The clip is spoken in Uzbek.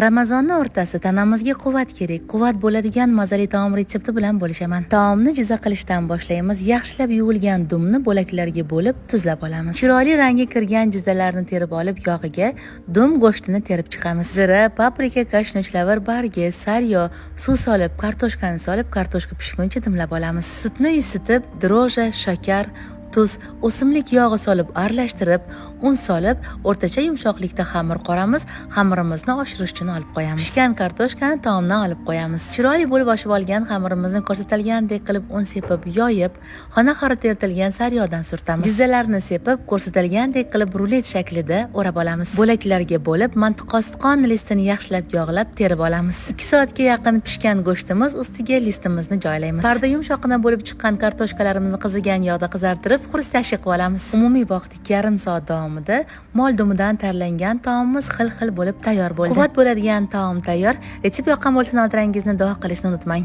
Ramazonni o'rtasi, tanamizga quvvat kerak. Quvvat bo'ladigan mazali taom retsepti bilan bo'lishaman. Taomni jiza qilishdan boshlaymiz. Yaxshilab yuvilgan dumni bo'laklarga bo'lib, tuzlab olamiz. Chiroyli rangga kirgan jizzalarni terib olib, yog'iga dum go'shtini terib chiqamiz. Zira, paprika, kashnich, lavr bargi, sariyog', suv solib, kartoshkani solib, kartoshka pishguncha dimlab olamiz. Sutni isitib, дрожжи, shakar, tuz, o'simlik yog'i solib aralashtirib, un solib, o'rtacha yumshoqlikda xamir qoramiz. Xamirimizni oshirish uchun olib qo'yamiz. Pishgan kartoshkani taomdan olib qo'yamiz. Chiroyli bo'lib oshib olgan xamirimizni ko'rsatilgandek qilib un sepib, yoyib, xona haroratida eritilgan sariyog'dan surtamiz. Jizzalarni sepib, ko'rsatilgandek qilib rulet shaklida o'rab olamiz. Bo'laklarga bo'lib, mantiqostqon listini yaxshilab yog'lab terib olamiz. 2 soatga yaqin pishgan go'shtimiz ustiga listimizni joylaymiz. Parda yumshoqqina bo'lib chiqqan kartoshkalarimizni qizigan yog'da qizartirib, хрустящий qilib olamiz. Umumiy vaqt 2,5 soat davomida mol dumidan tayyorlangan taomimiz xil-xil bo'lib tayyor bo'ldi. Quvvat bo'ladigan taom tayyor. Retsept yoqqan bo'lsa, notirangizni duo qilishni unutmang.